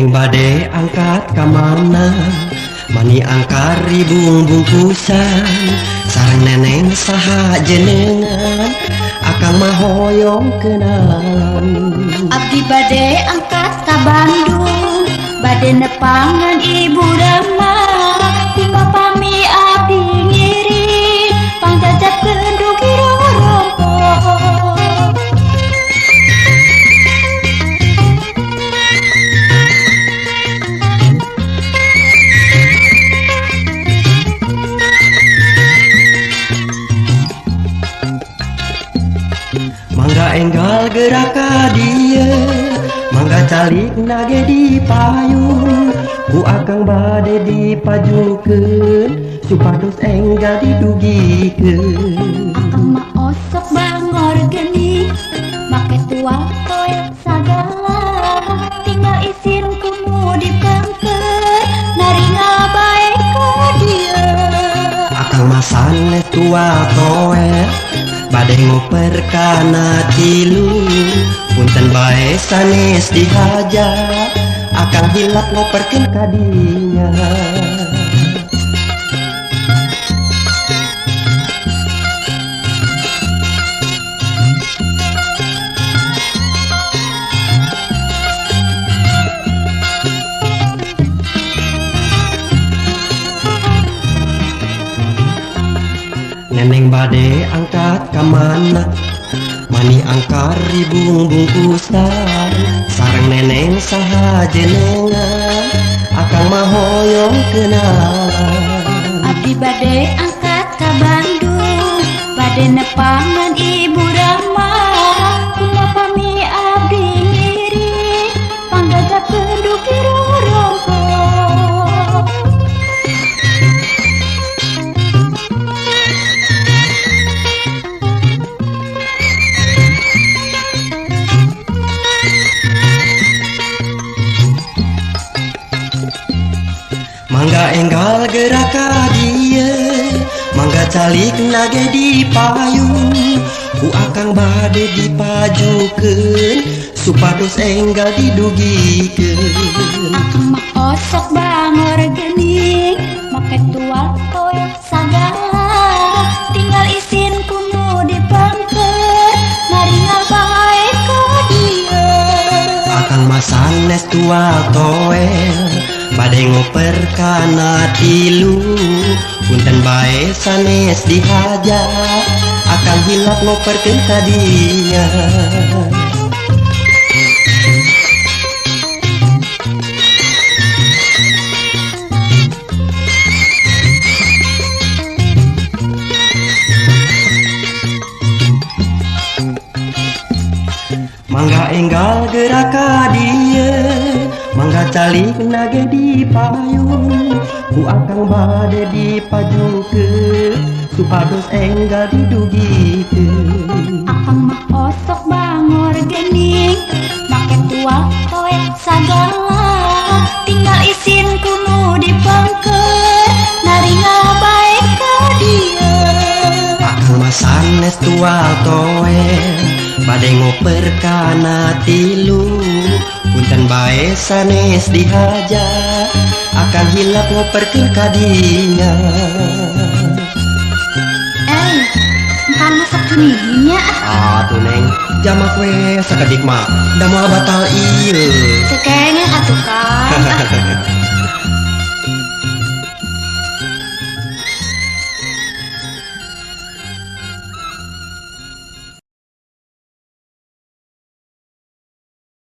Neneng bade angkat ka mana, mani angkar ribung bungkusan. Sareng neneng saha jenengan, akang mah hoyong kenalan. Abdi bade angkat ka Bandung, bade nepangan Ibu Rama. Timba pami abdi ngiring, pangjajapkeun dugi rorompo. Mangga enggal gerak ka dieu, mangga calik nage di payung. Ku akang bade dipajukeun, supados enggal didugikeun. Akang mah osok bangor geuning, make tual toel sagala. Tinggal isin kumu dipengker, naringal bae ka dieu. Akang mah sanes tual toel, bade ngoper kana tilu. Punten bae sanes dihaja, akang hilap ngoperkeun ka dinya. Neneng bade angkat ka mana, mani angkar ribung bungkusan. Sareng neneng saha jenengan, akang mah hoyong kenalan. Abdi bade angkat ka Bandung, bade nepangan Ibu Rama. Kumaha pami abdi ngiring, panggajapkeun dugi rorompo. Mangga enggal gerak ka dieu, mangga calik nage di payung. Ku akang bade dipajukeun, supados enggal didugikeun. Akang mah osok bangor geuning, make tual toel sagala. Tinggal isin kumu dipengker, naringal bae ka dieu. Akang mah sanes tual toel, bade ngoper kana tilu. Punten bae sanes dihaja, akang hilap ngoperkeun ka dinya. Mangga enggal gerak ka dieu, mangga calik nage di payung. Ku akang bade dipajukeun, supados enggal didugikeun. Akang mah osok bangor geuning, make tual toel sagala. Tinggal isin kumu dipengker, naringal bae ka dieu. Akang mah sanes tual toel, bade ngoper kana tilu. Punten bae sanes dihaja, akang hilap ngoperkeun ka dinya. Engkang masak gininya. Atuh neng, jamak we sakedik mah, da moal batal ieu. Teu kengeng atuh Kang.